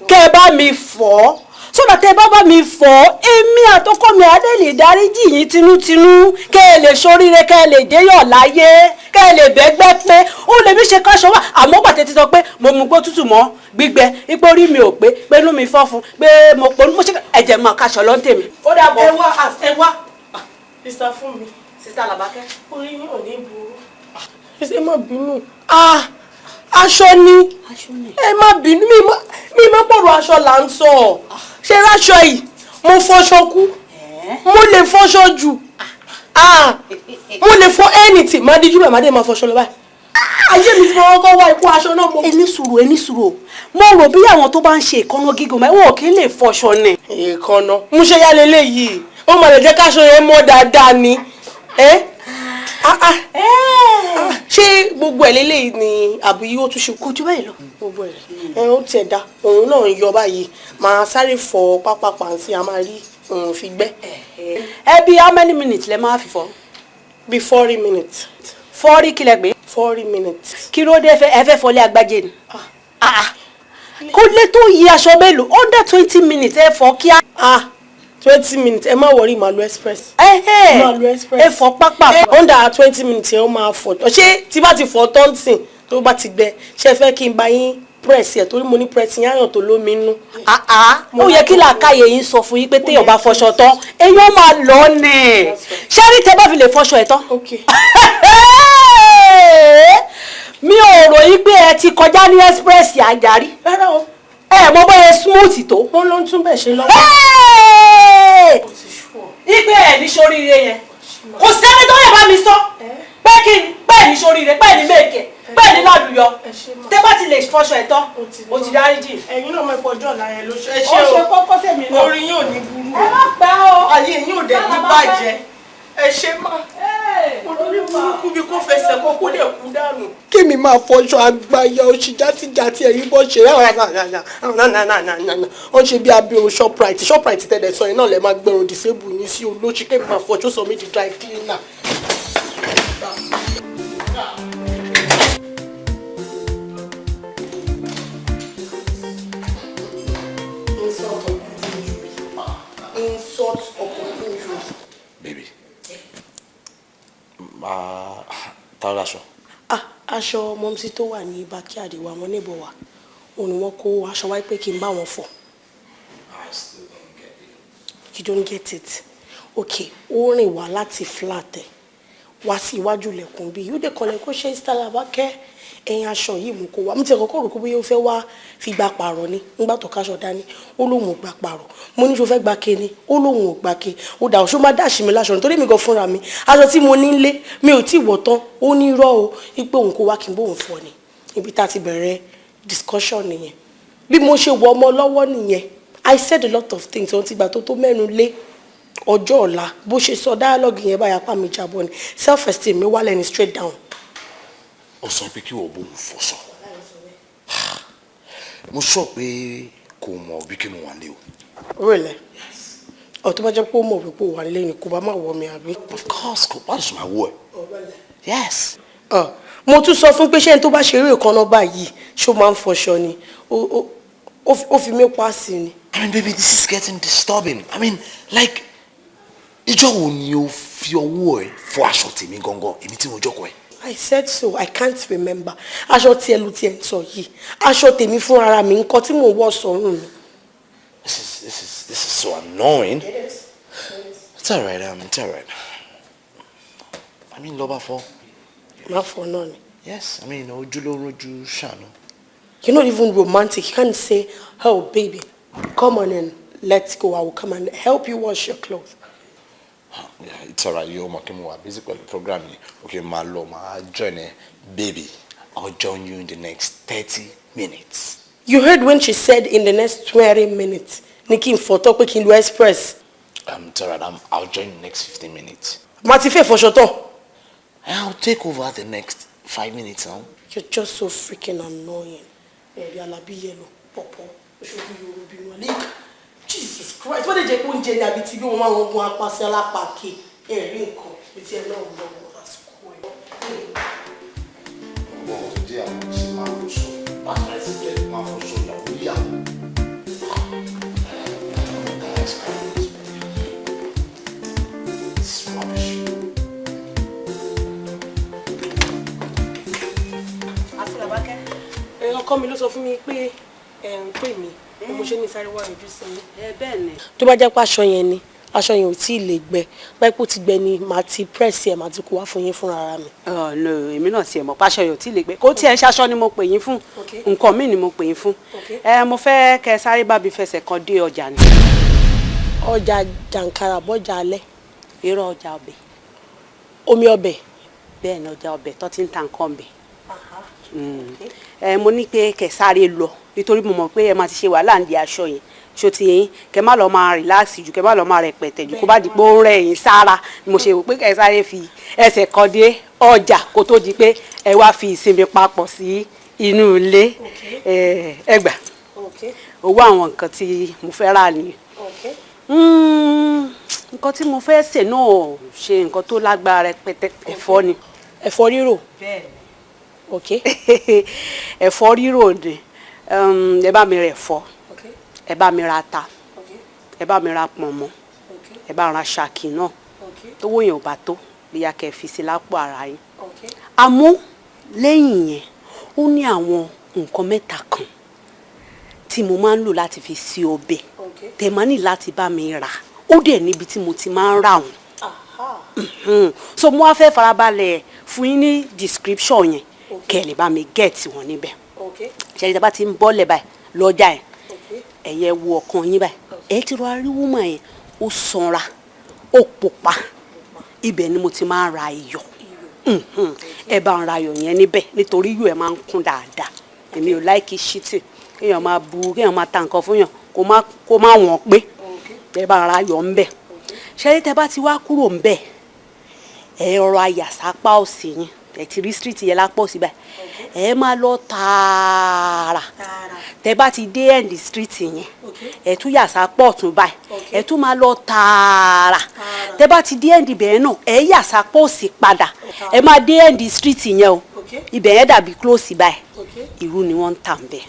kẹ́ ẹ bá mi fọ̀ ọ́, sódà tẹ́ ẹ bá bá mi fọ̀ ọ́, èmi àtọkọ mi adé lè dáríjì yín tinútinú, kẹ́ ẹ lè ṣoríire, kẹ́ ẹ lè déyọ̀ láyé, kẹ́ ẹ lè bẹ́gbẹ́ pé ó lè mí ṣe káṣọ wá. Àmọ́ pàtẹ́ ti sọ pé mo mú gbó tútù mọ́ gbígbẹ, ipò orí mi ò pé, pé inú mi fọ́ fún pé mo ponú, mo ṣe ẹ̀jẹ̀ máa káṣọ lọ́n tèmi. Ó dàbọ̀. Ẹ wá, ẹ wá, Sister Fúnmi. Sister Làbákẹ́. Orí yín ò ní burú. Ẹ má bínú. Ah, aṣọ ni. Ẹ má bínú, mi má pọ̀rọ̀ aṣọ là ń sọ. Ṣé ráṣọ yìí, mo fọṣọ kú, mo lè fọṣọ jù. Ah, mo lè fọ anything, má díjú bẹ́ẹ̀, má dé máa fọṣọ lọ báyìí. Ayé mi ti fọwọ́ kọ́ wá ikú aṣọ náà mo. Ẹ ní sùúrù, ẹ ní sùúrù. Mo rò bí àwọn tó bá ń ṣe ìkànnà gígùn mọ́, wọn ò kí ń lè fọṣọ ni. Ìkànnà mo ṣe yá leléyìí, ó mà lè jẹ́ káṣọ yẹn mọ́ dáadáa ni. Ẹ́ ah ah, ṣé gbogbo ẹ̀ leléyìí ni àbí ó tún ṣe? Kò jù bẹ́ẹ̀ lọ. Gbogbo ẹ̀ ẹ ó tiẹ̀ da, òun náà ń yọ báyìí, màá sáré fọ pápá pàǹtí, a máa rí òun fi gbẹ́. Ẹ bí how many minutes lẹ máa fi fọ? Bí 40 minutes. 40 kílẹ̀ gbé? 40 minutes. Kí ló dé? Ẹ fẹ́ fọlé agbájé ni? Kó lè tó yí aṣọ mélòó, under 20 minutes ẹ fọ kíá. Ah, 20 minutes, ẹ má worry, màá lo express. Ẹ Màá lo express. Ẹ fọ pápá. Under 20 minutes yẹn ó máa fọ. Ṣé tí bá ti fọ tọ́ǹtì tó bá ti gbẹ, ṣé ẹ fẹ́ kí n bá yín press ẹ̀? Torí mo ní press yín àyàn tó lómi nú. Ó yẹ kí làákàyè yín sọ fún yín pé téèyàn bá fọṣọ tán, èèyàn máa lọ ní. Ṣé rí, tẹ bá fi lè fọṣọ ẹ̀ tán, mi ò rò yín pé ẹ ti kọjá ní express àjàrí. Rárá o. Ẹ mọ bóyá smooth tó. Wọ́n ló ń tún bẹ̀ ṣe lọ́wọ́. Ipe ẹ ní sóríire yẹn, kò sẹ́ni tó lè bá mi sọ pé kí ni pé ní sóríire, pé ní mèkè, pé ní lálùyọ. Tẹ bá ti lè fọṣọ ẹ̀ tán, o ti dáríjì. Ẹ̀yin náà mọ̀ ẹ̀pọ̀ ọjọ́ ọ̀la yẹn ló ṣe. Ẹ Ó ṣé ṣe o. kókó sèmi náà. Orí yín ò ní burú. Ẹ má pẹ́ o. Ayé yín ò dẹ̀ ní bàjẹ́. Ẹ ṣé má. Olórí burúkú bí kò fẹsẹ̀ kó kó lè kú dànù. Kémi máa fọṣọ àgbàyà òṣì játijàti, ẹ̀yìn bọ́ ṣe wọ́n ṣe bí abirùn Shoprite. Shoprite tẹ̀lé sọ yẹn náà lè máa gbẹrun disable yín sí olóṣì. Kémi máa fọṣọ sọ mí di dry cleaner. Insult upon injury. Insult upon injury. Baby, máa ta ló aṣọ? Ah, aṣọ mọ́mísí tó wà ní backyard wa, àwọn neighbor wa, òun ni wọ́n kó aṣọ wáyé pé kí n bá wọn fọ̀. I still don't get it. You don't get it? Okay, ó rìn wá láti flat ẹ̀ wá sí iwájú ilẹ̀kùn bí yóò dé kọlẹ̀ kó ṣe Làbákẹ́, ẹ̀yìn aṣọ yìí mú kó wá. Mo ti kọ́kọ́ rò pé bóyá ó fẹ́ wá fi gba pààrọ̀ ni. Nígbà tó káṣọ dání, ó lóun ò gba pààrọ̀. Mo ní ṣo fẹ́ gba ke ni? Ó lóun ò gba ke. Ó dà, ṣó má dáṣì mi láṣọ nítorí mi gan fúnra mi, aṣọ tí mo ní lé mi ò tí ì wọ̀ tán. Ó ní irọ́ o, wípé òun kó wá kí n bóun fọ ni. Ibi tá a ti bẹ̀rẹ̀ discussion nìyẹn. Bí mo ṣe wọ ọmọ lọ́wọ́ nìyẹn. I said a lot of things. Ohun tí gbà tó mẹ́nu lé ọjọ́ ọ̀la, bó ṣe sọ dialogue yẹn báyà, pa mi jábọ́ ni. Self esteem mi wálẹ̀ ní straight down. Ó sọ pé kí wọ́n bóun fọṣọ. Mo sọ pé kò mọ̀ bí kí mo wà lé o. Really? Ọ̀ tó bá jẹ́ pé ó mọ̀ wípé ó wà nílé ni, kò bá má wọ mi àbí? Of course, kò bá lè sọ máa wọ ẹ. Yes. Ọ̀, mo tún sọ fún pé ṣé ẹni tó bá ṣeré ìkànnà báyìí, ṣó máa ń fọṣọ ni? Ó fi mí pa sí ni. I mean, baby, this is getting disturbing. I mean, like, ìjọ́ wo ni o fi ọwọ́ ẹ fọ aṣọ tèmi gangan, èmi tí mo jókòó ẹ? I said so, I can't remember. Aṣọ tí ẹlú tí ẹ ń sọ yìí, aṣọ tèmi fún ara mi nǹkan tí mò ń wọ̀ sọ́rùn mi. This is so annoying. It is. It's alright, it's alright. I mean, lọ́ba fọ́. Má fọ náà ni. Yes, I mean, ojú ló rojú ṣàánú. You're not even romantic. You can't say, "Oh baby, come on and let's go. I will come and help you wash your clothes." Yeah, it's alright. You mọ̀ kí mo wà busy pẹ̀lú program yìí. Okay, máa lọ, máa join ẹ. Baby, I'll join you in the next 30 minutes. You heard when she said in the next 20 minutes. Ní kí n fọ̀tọ́ pé kí n lo express. It's alright. I'll join in the next 15 minutes. Màá ti fẹ́ fọṣọ tán. I'll take over the next 5 minutes now. You're just so freaking annoying. Ẹ̀rí Alábí yellow, pọ̀pọ̀, oṣooṣù Yorùbá wọn. Like, Jesus Christ, wọ́n lè jẹ́ pé oúnjẹ ni àbí tí bí wọ́n máa ń gun apá sí alápá ké. Ẹ̀rí nǹkan, bí tí ẹ náà lọ́wọ́ àsìkò ẹ̀. Wọ́n tó jẹ́ àwọn tí máa fọṣọ. Bàtà ẹ̀sìn jẹ́ máa fọṣọ ìyàwó yàwó. Next 5 minutes. It's rubbish. Àti Làbákẹ́. Ẹ ọkọ mi ló sọ fún mi pé ẹ ń pè mí, bí mo ṣe ní sáré wá yọjú sí yín. Ẹ bẹ́ẹ̀ ni. Tó bá jẹ́ pé aṣọ yẹn ni, aṣọ yẹn ò tí ì lè gbẹ. Báyìí pé ó ti gbẹ ni, màá ti press ẹ̀, màá ti kó wá fún yín fúnra ara mi. Ọ̀ no, èmi náà tiẹ̀ mọ̀ páṣọ yóò tí ì lè gbẹ. Kó tiẹ̀ ń ṣaṣọ ni mo pè yín fún. Nǹkan míì ni mo pè yín fún. Ẹ mo fẹ́ kẹ́ sáré bá mi fẹsẹ̀ kan dé ọjà ni. Ọjà jàǹkàrà bọ́jà alẹ́? Irọ́, ọjà ọbẹ̀. Omi ọbẹ̀? Bẹ́ẹ̀ ni, ọjà ọbẹ̀ tó ti ń ta nǹkan ọbẹ̀. Ẹ mo ní pé kẹ́ sáré lọ nítorí mo mọ̀ pé ẹ máa ti ṣe wàhálà ń di aṣọ yẹn, ṣó ti yẹn, kẹ́ má lọ máa relax jù, kẹ́ má lọ máa rẹpẹtẹ jù, kó bá di pé ó ń rẹ̀ yín sára ni mo ṣe wò pé kẹ́ sáré fi ẹsẹ̀ kan dé ọjà kó tó di pé ẹ wá fi ìsinmi papọ̀ sí inú ilé. Ẹ gbà, owó àwọn nǹkan tí mo fẹ́ rà nìyẹn. Nǹkan tí mo fẹ́ sè náà ṣe nǹkan tó lágbára rẹpẹtẹ, ẹ̀fọ́ ni. Ẹ̀fọ́ rírò? Bẹ́ẹ̀ni. Ok. Ẹ̀fọ́ rírò ni. Ẹ bá mi rẹ̀ ẹ̀fọ́, ẹ bá mi ra ata, ẹ bá mi ra pọ̀nmọ́, ẹ bá ra ṣàkì náà. Tówó yẹn ò bá tó, bóyá kẹ́ ẹ fi sí lápò ara yín. Àmọ́ lẹ́yìn yẹn, ó ní àwọn nǹkan mẹ́ta kan tí mo máa ń lò láti fi sí ọbẹ̀ tẹ̀ máa ní láti bá mi rà. Ó dẹ̀ níbi tí mo ti máa ń rà wọ́n. So mo wá fẹ́ farabalẹ̀ fún yín ní description yẹn kẹ́ ẹ lè bá mi get wọn níbẹ̀. Ṣe é tí a bá ti ń bọ́lẹ̀ báyìí lọ́jà yẹn, ẹ̀yẹ wo ọkàn yín báyìí, ẹ ti rọ aríwúmọ̀ yẹn, ó sanra, ó pupa, ibẹ̀ ni mo ti máa ń ra iyọ̀. Ẹ bá ń ra iyọ̀ yẹn níbẹ̀ nítorí iyọ̀ ẹ̀ máa ń kún dáadáa. Èmi ò like shitty, kéèyàn máa bu, kéèyàn máa ta nǹkan fún yàn kó má wọ̀n pé. Ẹ bá ń ra iyọ̀ ńbẹ̀. Ṣẹ́rí tẹ bá ti wá kúrò ńbẹ̀, ẹ rọra yà sápá òsì yín. Ẹ ti rí street yẹn lápá òsì báyìí, ẹ máa lọ tààrà. Tẹ bá ti dé end street yẹn, ẹ tún yà sápá ọ̀tún báyìí, ẹ tún máa lọ tààrà. Tẹ bá ti dé end ibẹ̀ náà, ẹ yà sápá òsì padà, ẹ máa dé end street yẹn o. Ibẹ̀ yẹn dàbí close báyìí. Irú ni wọ́n ń tà ń bẹ̀.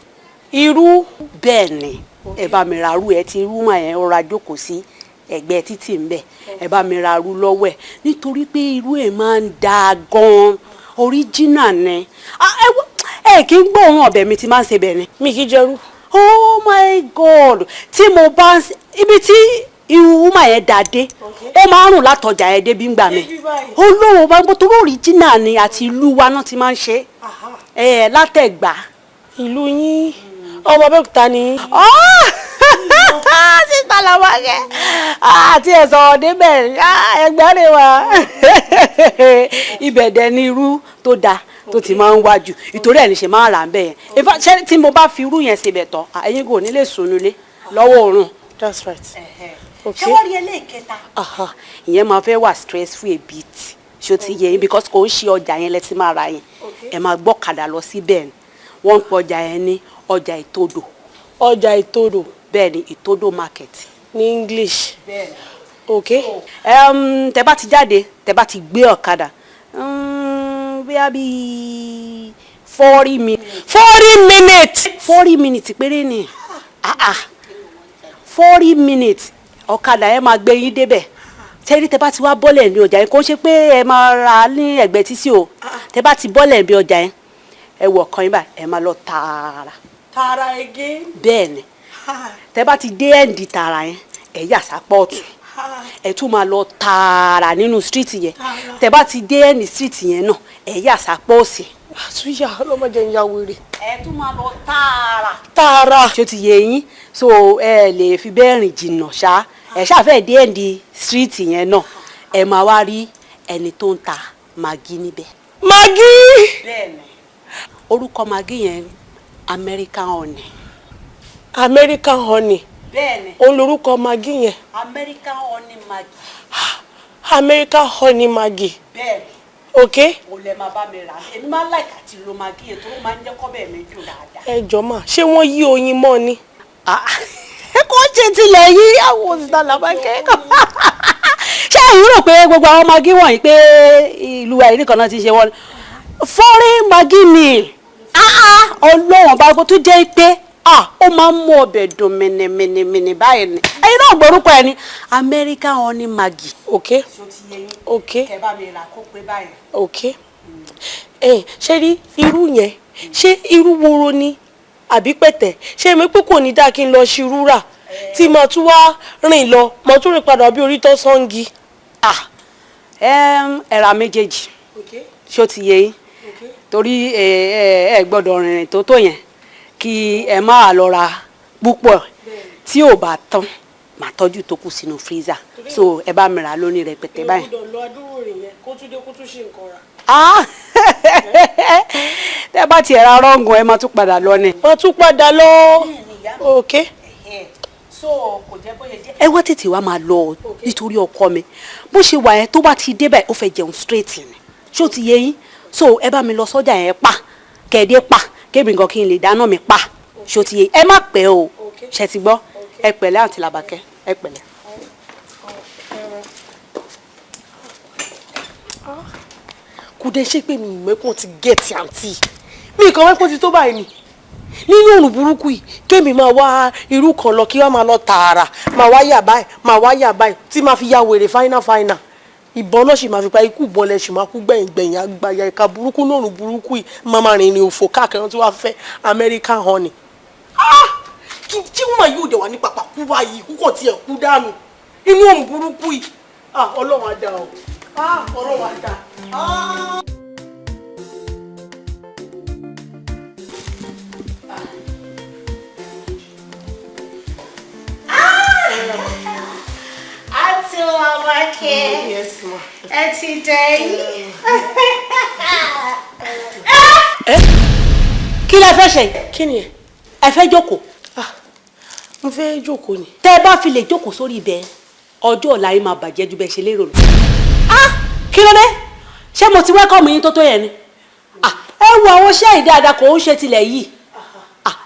Irú? Bẹ́ẹ̀ ni, ẹ bá mi ra irú. Ẹ ti irú mà yẹn rọra jókòó sí ẹ̀gbẹ́ títì ń bẹ̀, ẹ bá mi ra irú lọ́wọ́ ẹ̀ nítorí pé irú ẹ̀ máa ń da gan-an, original ni. Ah, ẹ kì í gbóòórùn ọbẹ̀ mi tí máa ń ṣe bẹ̀ ni. Mi kì í jẹrú. Oh my God, tí mo bá ń ibi tí irú woman yẹn dà dé, ó máa ń rùn látọjà yẹn débi ń gbà mí. Olówó bá ń gbọ́ torí original ni, àti ìlú wa náà ti máa ń ṣe é látẹ̀gbá. Ìlú yín? Ọmọ Abẹ́òkúta ni? Sísá làwọn akẹ́ àti ẹ̀ sọ̀rọ̀ débẹ̀, ẹgbẹ́ rẹ̀ wá ibẹ̀ dẹ̀ ni irú tó dáa tó ti máa ń wájú, ìtorí ẹ̀ ní ṣe máa ń rà ń bẹ̀ yẹn. In fact, ṣé tí mo bá fi irú yẹn ṣe bẹ̀ tán, ẹ̀yin kò ní lè sùn nulẹ̀ lọ́wọ́ òórùn. That's right. Ṣé wọ́n rí ẹlẹ́ẹ̀kẹta? Ìyẹn máa fẹ́ wà stressful a bit, ṣó ti yẹ yín? Because kò ń ṣe ọjà yẹn lẹ́tí máa ra yẹn, ẹ máa gbọ́kadà lọ síbẹ̀ ni. Wọ́n ń pọ ọjà yẹn ní ọjà Ìtòdò. Ọjà Ìtòdò? Bẹ́ẹ̀ ni, Ìtòdò market. Ní English? Bẹ́ẹ̀ ni. Ok. Tẹ bá ti jáde, tẹ bá ti gbé ọ̀kadà, bóyá bíi 40 minutes. 40 minutes? 40 minutes péré ni. Ah ah, 40 minutes, ọ̀kadà yẹn máa gbé yín débẹ̀. Tẹ́rí tẹ bá ti wá bọ́lẹ̀ ní ọjà yẹn, kó ṣe pé ẹ máa ra ní ẹ̀gbẹ́ títì o. Tẹ bá ti bọ́lẹ̀ ní ọjà yẹn, ẹ wọ̀ ọ̀kan yín báyìí, ẹ máa lọ tààrà. Tààrà again? Bẹ́ẹ̀ ni. Tẹ bá ti dé end tààrà yẹn, ẹ yà sápọ̀ ọ̀tún, ẹ tún máa lọ tààrà nínú street yẹn. Tẹ bá ti dé end street yẹn náà, ẹ yà sápọ̀ òsì. Àtúnyà ọlọ́mọdé ń ya wèrè. Ẹ tún máa lọ tààrà. Tààrà. Ṣó ti yé yín? So ẹ lè fi bẹ́ẹ̀ rìn jìnnà ṣá, ẹ ṣàfẹ́ dé end street yẹn náà, ẹ máa wá rí ẹni tó ń ta Maggi níbẹ̀. Maggi. Bẹ́ẹ̀ni, orúkọ Maggi yẹn, American Honey. American Honey. Bẹ́ẹ̀ni. Òun lorúkọ Maggi yẹn. American Honey Maggi. American Honey Maggi. Bẹ́ẹ̀ni. Ok. O lè máa bá mi rà, èmi máa ń like àti lo Maggi yẹn tó máa ń jẹ́ kọ́bẹ̀ mi dùn dáadáa. Ẹ jọ mà, ṣé wọ́n yí oyin mọ́ ni? Kò ṣe tilẹ̀ yí àwọn òṣìṣẹ́ làbákẹ́. Ṣé ẹ̀yin rò pé gbogbo àwọn Maggi wọ̀nyí pé ìlú wa ìlú kan náà ti ṣe wọ́n? Foreign Maggi ni. Ọlọ́wọ̀n bá gbọ́ tó jẹ́ pé ó máa ń mú ọbẹ̀ dùn mìnìmìnìmìnì báyìí ni. Ẹ̀yin náà gbórúkọ ẹ̀ ní American Honey Maggi. Ok. Kẹ bá mi rà kó pé báyìí. Ok, ẹ ṣe rí irú yẹn, ṣé irú woro ni àbí pẹ̀tẹ̀? Ṣé mi pé kò ní dáa kí n lọ ṣirú rà tí màá tún wá rìn lọ, màá tún rìn padà bí orí tó sọ́ngi? Ẹ ra méjèèjì, ṣó ti yé yín? Torí ẹ gbọ́dọ̀ rìnrìn tó tó yẹn kí ẹ máa lọ ra púpọ̀. Tí ò bá tán, màá tọ́jú tó kù sínú freezer. So ẹ bá mi rà lóní rẹpẹtẹ báyìí. Gbọ́dọ̀ lọ adúrò rìn yẹn kó tún dé kó tún ṣe nǹkan rà. Tẹ́ bá tiẹ̀ ra rọ́ǹgùn, ẹ máa tún padà lọ ni. Màá tún padà lọ, ok. So kò jẹ́ bóyá jẹ́. Ẹ wá tètè wá máa lọ nítorí ọkọ mi, bó ṣe wà yẹn, tó bá ti dé báyìí, ó fẹ́ jẹun straight ni. Ṣó ti yé yín? So ẹ bá mi lọ sọ́jà yẹn pa kẹ̀ẹ́dẹ́ pa kébì nǹkan kí n lè dáná mi pa. Ṣó ti yé? Ẹ má pẹ́ o, ṣe ti gbọ́? Ẹ pẹ̀lẹ́, àǹtí Làbákẹ́, ẹ pẹ̀lẹ́. Kò dé ṣe pé mi ìmẹ́kùn ti get àǹtí mi kàn wẹ́pọ̀ ti tó báyìí ni nínú òrùn burúkú yìí, kémi máa wá irú kan lọ, kí wọ́n máa lọ tààrà, máa wá yà báyìí, máa wá yà báyìí, tí máa fi ya wèrè final final. Ìbọn náà sì máa fi pa, ikú ìbọn lẹ sì máa kú gbẹ̀yìn gbẹ̀yìn. Àgbàyà ìka burúkú náà, òrùn burúkú yìí, máa máa rìnrìn òfò káàkiri. Wọn tí wàá fẹ́ American Honey. Kí tí wọ́n máa yóò dẹ̀ wá ní pàpà kú báyìí, kúkọ̀ tiẹ̀ kú dànù inú òrùn burúkú yìí. Ọlọ́run á dá o, Ọlọ́run á dá. Àǹtí Làbákẹ́. Yes, ma. Ẹ ti dé yìí. Kí lẹ fẹ́ ṣe? Kí ni ẹ? Ẹ fẹ́ jókòó? Mo fẹ́ jókòó ni. Tẹ́ ẹ bá fi lè jókòó sórí ibẹ̀, ọjọ́ ọ̀la yín máa bàjẹ́ ju bẹ́ẹ̀ ṣe lérò lọ. Kí ló dé? Ṣé mo ti welcome yín tó tó yẹn ni? Ẹ wo àwọn iṣẹ́ ìdáadáa, kò ń ṣe tilẹ̀ yìí.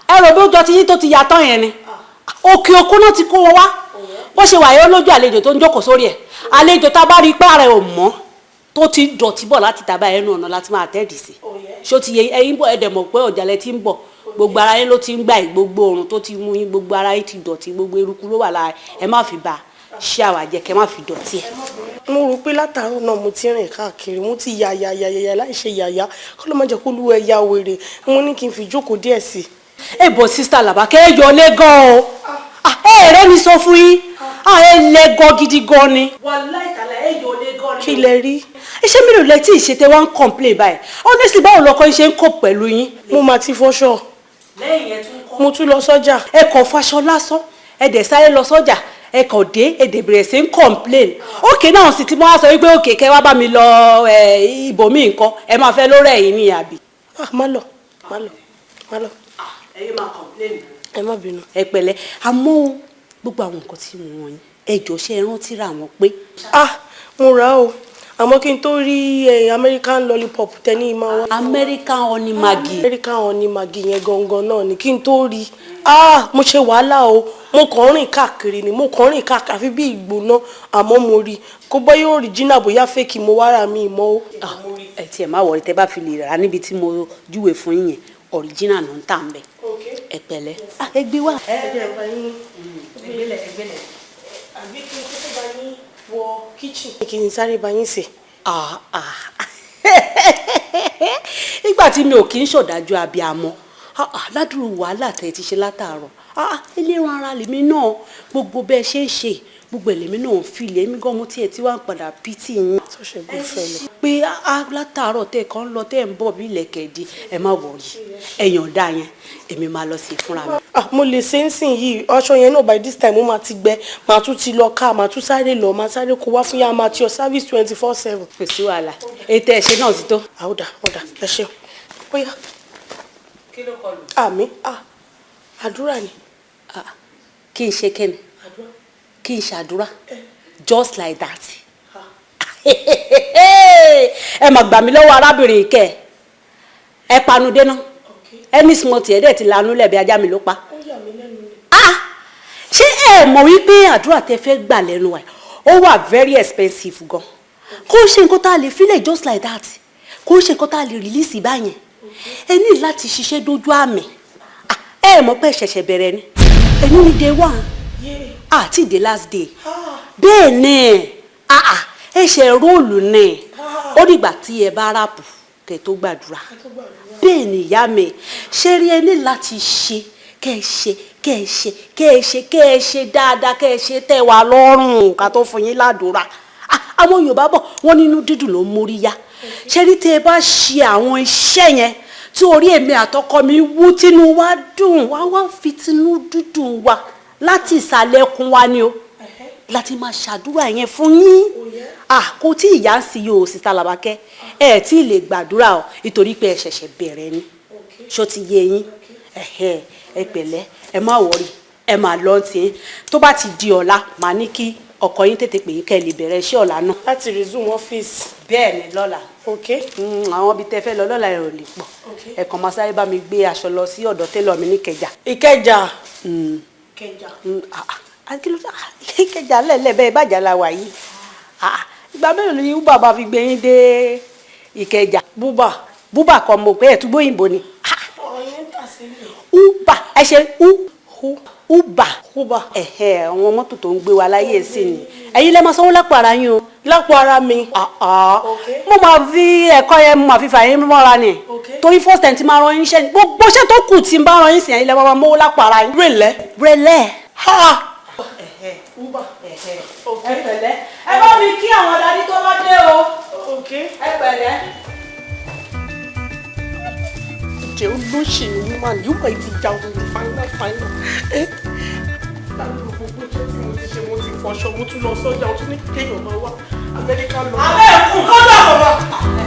Ẹ rò bí ó jọ ti yín tó ti yàtọ̀ yẹn ni. Òkè òkun náà ti kó wọn wá. Bó ṣe wà yẹn, lójú àlejò tó ń jókòó sórí ẹ̀, àlejò tá a bá rí i pé ara ẹ̀ ò mọ́, tó ti dọ̀tí bọ̀ láti tàbá ẹnu ọ̀nà láti máa tẹ́ẹ̀dì sí. Ṣó ti yẹ ẹ̀yin bọ̀? Ẹ̀dẹ̀ mọ̀ pé ọ̀jàlẹ̀ ti ń bọ̀, gbogbo ara yín ló ti ń gbà yìí, gbogbo òrùn tó ti mú yín, gbogbo ara yín ti dọ̀tí, gbogbo eruku ló wà lára. Ẹ má fi ba ṣé àwàjẹ, kẹ má fi dọ̀tí ẹ. Mo rò pé látàárọ̀ náà mo ti rìn káàkiri, mo ti yà yà yà yà láì ṣe yàyà kọ́ ló má jẹ́ kó lú ẹ ya wèrè. Mo ní kí n fi jókòó díẹ̀ sí i. Ẹ bọ̀, sister Làbákẹ́, ẹ yọ lé gan o. Ẹ rẹ́ mi sọ fún yín, ẹ lẹ gan gidi gan ni. Wàláì tàlà, ẹ yọ lé gan ni. Kí lẹ rí? Iṣẹ́ mélòó lẹ tí ì ṣe tẹ wá ń complain báyìí? Honestly, báwo lọkọ yín ṣe ń cope pẹ̀lú yín? Mo máa ti fọṣọ. Lẹ́yìn ẹ tún kọ́. Mo tún lọ sọ́jà. Ẹ kàn faṣọ lásán, ẹ dẹ̀ sáré lọ sọ́jà, ẹ kàn dé, ẹ dẹ̀ bẹ̀rẹ̀ sí ń complain. Òkè náà sì ti mọ́ wá sọ wípé òkè kẹ́ wá bá mi lọ ibòmíì nǹkan, ẹ máa fẹ́ lórí ẹ̀yìn ní àbí? Má lọ, má lọ, má lọ. Ẹ̀yin máa complain. Ẹ má bínú. Ẹ pẹ̀lẹ́. Àmọ́ gbogbo àwọn nǹkan tí mo wọ̀nyí, ẹ jọ, ṣe é rántí ra wọn pé? Ah, mo rà á o, àmọ́ kí n tó rí American lollipop tẹ́ni máa wá. American Honey Maggi. American Honey Maggi yẹn gangan náà ni. Kí n tó rí, ah, mo ṣe wàhálà o. Mo kàn ń rìn káàkiri ni, mo kàn ń rìn káàkiri àfi bí ìgbóná. Àmọ́ mo rí, kó bóyá original, bóyá fake, mo wá rà mí mọ́ o. Ẹ tiẹ̀ má worry, tẹ́ bá fi lè rà níbi tí mo júwe fún yín yẹn, original ló ń tà ń bẹ̀. Ẹ pẹ̀lẹ́. Ẹ gbé wá. Ẹ jẹ́ ẹ bá yín. Ẹgbẹ́lẹ̀, ẹgbẹ́lẹ̀. Àbí kí n kókó bá yín wọ kitchen? Kí n sáré bá yín sè. Ah, ah. Nígbà tí mi ò kí ń ṣọ̀dájú abiyamọ. Ládùúrú wàhálà tẹ́ ti ṣe látàárọ̀. Ah, ẹlẹ́ran ara lèmi náà, gbogbo bẹ́ẹ̀ ṣe ń ṣe gbogbo ẹlẹ́mi náà ń filẹ̀ èmi gan mo tiẹ̀ tí wàá padà pítì yín. Tó ṣe good fellow. Pé látàárọ̀ tẹ́ kàn ń lọ tẹ́ ń bọ̀ bí ilẹ̀kẹ̀ di, ẹ má worry, ẹ̀yàn dá yẹn, èmi máa lọ sí i fúnra mi. Ah, mo lè ṣe ń sìn yìí, aṣọ yẹn náà by this time ó máa ti gbẹ, màá tún ti lọ ká, màá tún sáré lọ, màá sáré kó wá fún yá, máa ti ọ service 24/7. Kò sí wàhálà, ètò ẹ̀ṣẹ̀ náà ti tó. Àwòdà ọ̀dà, ẹ ṣeun. Bóyá. Kí ló kọlù? Àmì, ah, àdúrà ni. Kí n ṣe kẹ́ni? Kí n ṣàdúrà? Just like that? Ẹ mà gbà mí lọ́wọ́ arábìnrin ìkẹ́ ẹ panu dé náà, ẹni small tiẹ̀ dẹ̀ ti lanú lẹ̀bi ajá mi ló pa. Ó yà mí lẹ́nu ni. Ah, ṣé ẹ mọ̀ wípé àdúrà tẹ fẹ́ gbà lẹ́nu wa ó wà very expensive gan? Kó ṣe nǹkan tá a lè filẹ̀ just like that, kó ṣe nǹkan tá a lè release báyẹn. Ẹ ní láti ṣiṣẹ́ dójú àmì. Ẹ mọ̀ pé ṣẹ̀ṣẹ̀ bẹ̀rẹ̀ ni, ẹni ní day one àti the last day. Bẹ́ẹ̀ ni ẹ ṣe roll ní, ó dìgbà tí ẹ bá wrap kẹ́ tó gbàdúrà. Bẹ́ẹ̀ ni ìyá mi ṣe rí, ẹ ní láti ṣe, kẹ́ ẹ ṣe, kẹ́ ẹ ṣe, kẹ́ ẹ ṣe, kẹ́ ẹ ṣe dáadáa, kẹ́ ẹ ṣe tẹ́ wa lọ́rùn ká tó fún yín ládùúrà. Àwọn Yorùbá bọ̀, wọ́n nínú dídùn ló ń mórí yá. Ṣe rí, tẹ́ ẹ bá ṣe àwọn iṣẹ́ yẹn tí orí èmi àtọkọ mi wú, tínú wa dùn, wá wá fi tinú dídùn wa láti ìsàlẹ̀ ẹkùn wa ni o láti máa ṣàdúrà yẹn fún yín. Kò tí ìyá ń sí yóò, Sister Làbákẹ́, ẹ tí ì lè gbàdúrà o, nítorí pé ẹ ṣẹ̀ṣẹ̀ bẹ̀rẹ̀ ni. Ṣó ti yé yín? Ẹ pẹ̀lẹ́, ẹ má worry, ẹ máa lọ tí tó bá ti di ọ̀la, màá ní kí ọkọ yín tètè pè yín kẹ́ ẹ lè bẹ̀rẹ̀ iṣẹ́ ọ̀la náà. Láti resume office. Bẹ́ẹ̀ ni, lọ́la. Ok. Àwọn ibi tẹ́ fẹ́ lọ lọ́la ẹ̀ ò lè pọ̀. Ẹ kàn máa sáré bá mi gbé aṣọ lọ sí ọ̀dọ̀ télọ̀ mi ní Ìkẹjà. Ìkẹjà. Ìkẹjà. Ìkẹjà lẹ́lẹ̀ bẹ́ẹ̀ bàjá la wà yìí. Ìgbà mélòó ni uber bá fi gbé yín dé Ìkẹjà? Búbà. Búbà kan, mo pé ẹ̀túgbó òyìnbó ni. Ọ̀rọ̀ yẹn ń tà sí ilé. Uber, ẹ ṣe u uber. Uber. Ẹ̀hẹ́, àwọn mọ́tò tó ń gbé wa láyé sí ni. Ẹ̀yin lẹ́ máa sanwó lápò ara yín o. Lápò ara mi. Mo máa fi ẹ̀kọ́ yẹn, mo máa fi fà yín mọ́ra ni, torí first time tí máa rán yín iṣẹ́ ni. Gbogbo iṣẹ́ tó kù tí ń bá rán yín sí, ẹ̀yin lẹ́ máa mówó lápò ara yín. Rẹ̀lẹ́. Rẹ̀lẹ́. Ha. Uber. Ẹ pẹ̀lẹ́, ẹ bá mi kí àwọn adarí tó bá dé o. Ẹ pẹ̀lẹ́. Jẹ́ olóṣì ni woman yóò máa ti ja òun final final. Ládùúgbò gbogbo iṣẹ́ tí mo ti ṣe, mo ti fọṣọ, mo tún lọ sọ́jà, mo tún ní kéèyàn máa wá Amẹ́ríkà lọ. Abẹ́ ẹ̀kú kọ́dọ̀. Bàbá.